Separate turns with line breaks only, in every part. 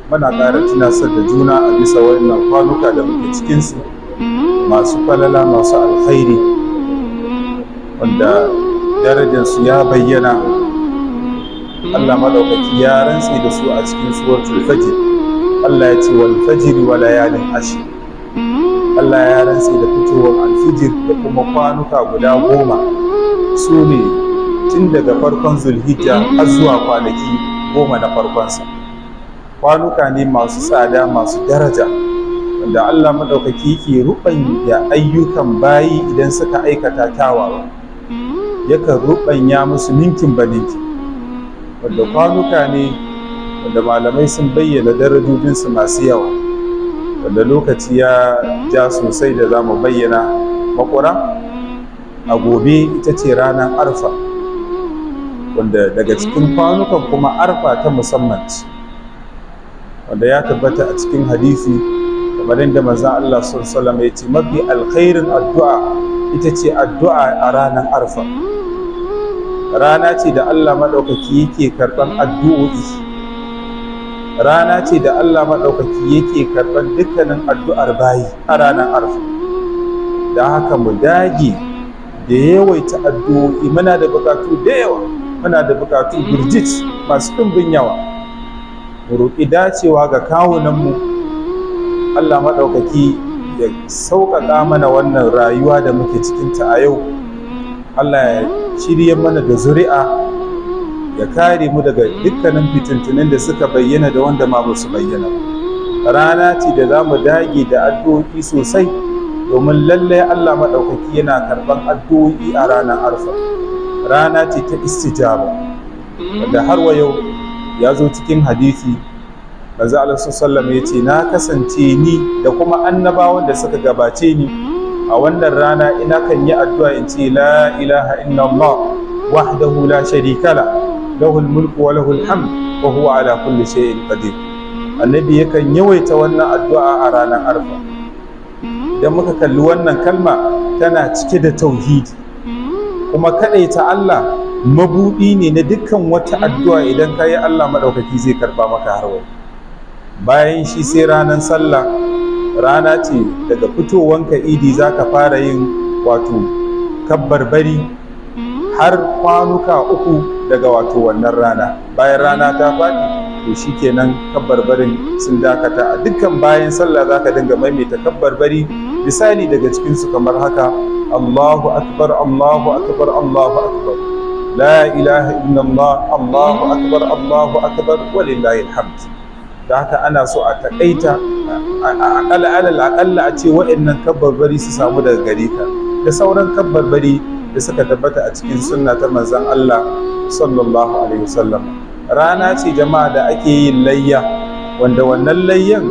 Muna ƙara tunasar da juna a bisa wannan kwanuka da muke cikinsu masu falala, masu alkhairi, wanda darajarsu ya bayyana. Allah maɗaukaki ya rantse da su a cikin suratul Fajr. Allah ya ce: "Wal fajri wa layalin ashir." Allah ya rantse da fitowar alfijir da kuma kwanuka guda 10, su ne tun daga farkon Zulhijja har zuwa kwanaki 10 na farkonsa. Kwanuka ne masu tsada, masu daraja, wanda Allah maɗaukaki yake ruɓanya ayyukan bayi. Idan suka aikata kyawawa, yakan ruɓanya musu ninkin ba ninkin. Wanda kwanuka ne wanda malamai sun bayyana darajojinsu masu yawa, wanda lokaci ya ja sosai da za mu bayyana makura. A gobe ita ce ranar Arfa, wanda daga cikin kwanukan kuma Arfa ta musamman ce, wanda ya tabbata a cikin hadisi kamar yadda manzon Allah sallallahu ya ce mafi alkhairin addu'a ita ce addu'a a ranar Arfa. Rana ce da Allah maɗaukaki yake karɓan addu'o'i, rana ce da Allah maɗaukaki yake karɓan dukkanin addu'ar bayi a ranar Arfa. Da haka mu dage da yawaita addu'o'i. Muna da buƙatu da yawa, muna da buƙatu birjit masu ɗumbin yawa. Mu roƙi dacewa ga kawunanmu, Allah maɗaukaki ya sauƙaƙa mana wannan rayuwa da muke cikinta a yau. Allah ya shirye mana da zuri'a, ya kare mu daga dukkanin fitintunin da suka bayyana da wanda ma ba su bayyana ba. Rana ce da za mu dage da addu'o'i sosai, domin lallai Allah maɗaukaki yana karɓan addu'o'i a ranar Arfa. Rana ce ta istijaba, wanda har wa yau ya zo cikin hadisi, manzo Allah sallallahu ya ce: "Na kasance ni da kuma annabawan da suka gabace ni, a wannan rana ina kan yi addu'a in ce: La ilaha illallah wahdahu la sharika la, lahul mulku wa lahul hamd wa huwa ala kulli shay'in qadir." Annabi yakan yawaita wannan addu'a a ranar Arfa. Idan muka kalli wannan kalma, tana cike da tauhidi, kuma kaɗaita Allah mabuɗi ne na dukkan wata addu'a. Idan ka yi, Allah maɗaukaki zai karɓa maka. Har wai bayan shi sai ranar sallah. Rana ce daga fitowanka idi za ka fara yin wato kabbarbari har kwanuka 3 daga wato wannan rana. Bayan rana ta faɗi, to shikenan, kabbarbarin sun dakata. A dukkan bayan sallah za ka dinga maimaita kabbarbari. Misali daga cikinsu kamar haka: Allahu akbar, Allahu akbar, Allahu akbar, la ilaha illallah, Allahu akbar, Allahu akbar, walillahi alhamd. Da haka ana so a takaita, akalla, alal akalla a ce waɗannan kabbarbari su samu daga gare ka, da sauran kabbarbari da suka tabbata a cikin sunna ta manzon Allah sallallahu alaihi wasallam. Rana ce, jama'a, da ake yin layya, wanda wannan layyan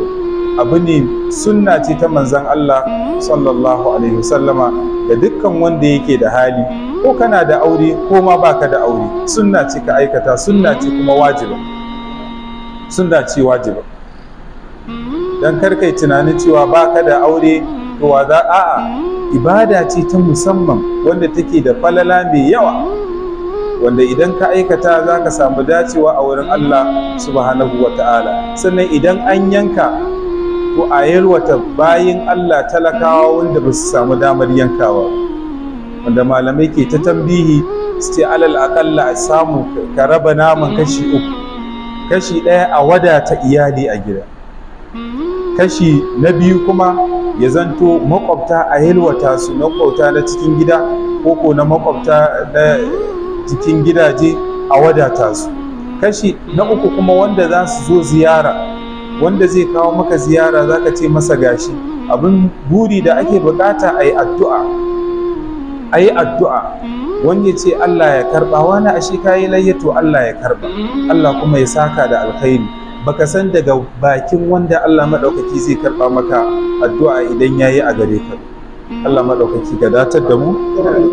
abu ne sunna ce ta manzon Allah sallallahu alaihi wasallama ga dukkan wanda yake da hali. Ko kana da aure ko ma baka da aure, sunna ce ka aikata, sunna ce kuma wajiba, sunna ce wajiba. Dan kar kai tunanin cewa baka da aure to wa za. A'a, ibada ce ta musamman wanda take da falala mai yawa, wanda idan ka aikata za ka samu dacewa a wurin Allah subhanahu wa ta'ala. Sannan idan an yanka, to a yalwata bayin Allah talakawa wanda ba su samu damar yankawa, wanda malamai ke ta tambihi su ce alal aƙalla a samu ka raba naman kashi uku: kashi ɗaya a wadata iyali a gida, kashi na biyu kuma ya zanto makwabta a yalwata su, makwabta na cikin gida ko na makwabta na cikin gidaje a wadata su, kashi na uku kuma wanda za su zo ziyara. Wanda zai kawo maka ziyara, za ka ce masa gashi. Abin buri da ake bukata, a yi addu'a, a yi addu'a. Wani ya ce Allah ya karba, wani ashe kayi layyato, Allah ya karba, Allah kuma ya saka da alkhairi. Baka san daga bakin wanda Allah maɗaukaki zai karba maka addu'a idan yayi a gare ka. Allah maɗaukaki ka datar da mu.